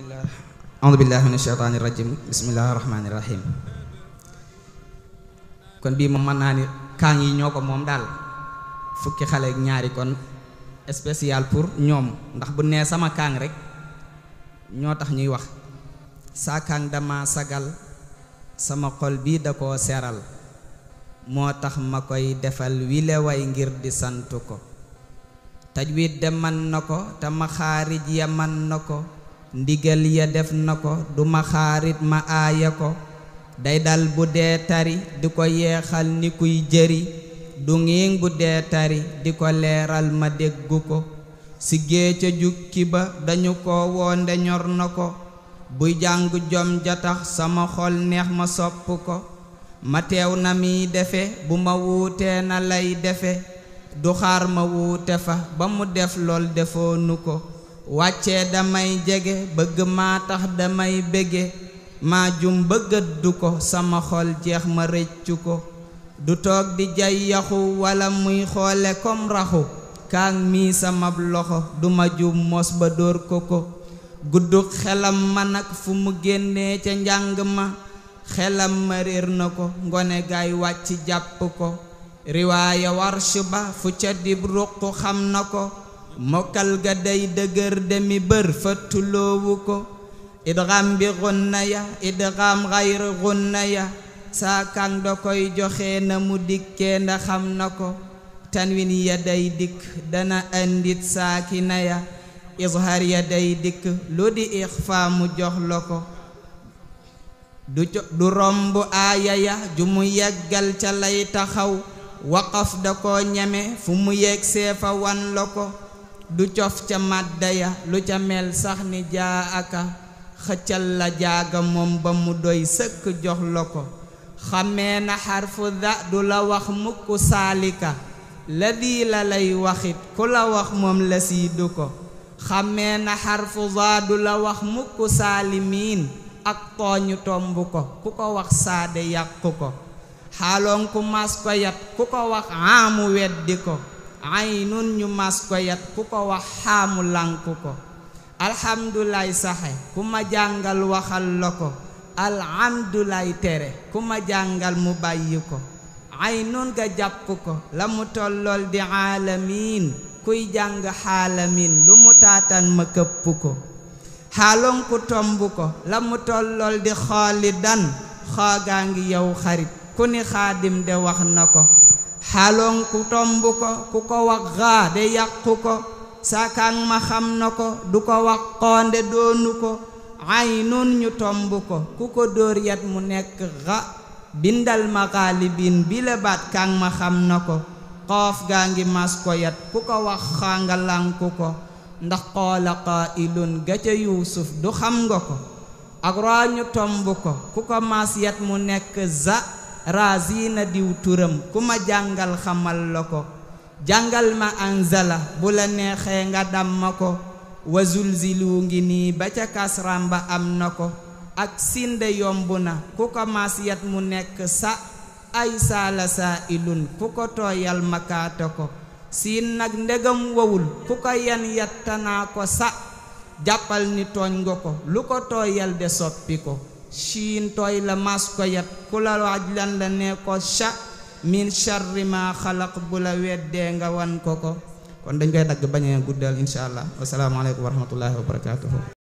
a'udzu billahi minasyaitonir rajim. Bismillahirrahmanirrahim. kon bii moom mën naa ni kaang yi ñoo ko moom daal fukki xale ak ñaari kon spécial pour ñoom ndax bu nee sama kaang rek ñoo tax ñuy wax. saa kaang dama sagal sama xol bii da koo seral moo tax ma koy defal wile way ngir di sant ko. tajwid de man na ko te maxaarij ya man na ko ndigal ya def na ko du maxaarit ma aaya ko. day dal bu dee tari di ko yeexal ni kuy jëri du ngiing bu dee tari di ko leeral ma déggu ko. siggee ca jukki ba dañu ko woonde ñor na ko buy jàng jom ja tax sama xol neex ma sopp ko. ma teew na mi defe bu ma wuutee na lay defe du xaar ma wuute fa ba mu def lool defoonu ko. wàccee damay jege bëgg maa tax damay bége maa jum bëggëddu ko sama xol jeex ma rëccu ko. du toog di jay yaxu wala muy xoole kom raxu kaang mii sama loxo du ma jum mos ba dóor ko ko. gudduk xelam ma nag fu mu génnee ca njàng ma xelam ma réer na ko ngone gaay wàcc jàpp ko. riwaaya warsh ba fu ca dib ruq xam na ko mokkal ga day dëgër demi bër fa tuloowu ko. idgham bi gunna ya idgham ghayr gunna ya saa kaang da koy joxe na mu dikkee nda xam na ko. tanwin ya day dikk dana andit saakina ya izhar ya day dikk lu di ixfa mu jox la ko. du romb aaya ya ju mu yeggal ca lay taxaw waqaf da ko ñeme fu mu yegg seefa wan la ko. du cof ca màdda ya lu ca mel sax ni jaa aka xëccal la jaaga moom ba mu doy sëkk jox la ko. xamee na xarfu da du la wax mukk saalika la dii la lay waxit ku la wax moom la siidu ko. xamee na xarfu za du la wax mukk saalimiin ak tooñu tomb ko ku ko wax saade yàqu ko. xaaloon ku mas ko yat ku ko wax aamu weddi ko aynun ñu mas ko yat ku ko wax xaamu lànku ko. alhamdulay saxe ku ma jàngal waxal la ko alhamdulay tere ku ma jàngal mu bàyyi ko. aynun ga jàpp ko la mu tollool di aalamiin kuy jàng xaalamin lu mu taatan ma këpp ko. xaaloon ku tomb ko la mu tollool di xaalidan xaagaa ngi yow xarit ku ni xaadim de wax na ko. xaaloon ku tomb ko ku ko wax xaa de yàqu ko saakaang ma xam na ko du ko wax xoonde doonu ko. aynun ñu tomb ko ku ko dóor yat mu nekk xa bindal ma xaalibin bi la baat kaang ma xam na ko. xoof gaa ngi mas ko yat ku ko wax xanga lànku ko ndax xoola qaa'ilun ga ca yuusuf du xam nga ko. ak raa ñu tomb ko ku ko mas yat mu nekk za razina diw turam ku ma jàngal xamal la ko. jàngal ma anzala bu la neexee nga damma ko. wa zulzilu ngi nii ba ca kasram ba am na ko. ak sinde yomb na ku ko mas yat mu nekk sa ay saala saa ilun ku ko tooyal makaata ko. siin nag ndegam wowul ku ko yan yattanaa ko sa jàppal ni tooñ nga ko lu ko tooyal de soppi ko. siin tooy la mas ko yat ku la waaj lan la ne ko sha min sharri ma xalaq bu la weddee nga wan ko ko. kon dañ koy dagg bañ a guddal insha allah. wassalaamu aleykum wa rahmatullahi wa barakatuhu.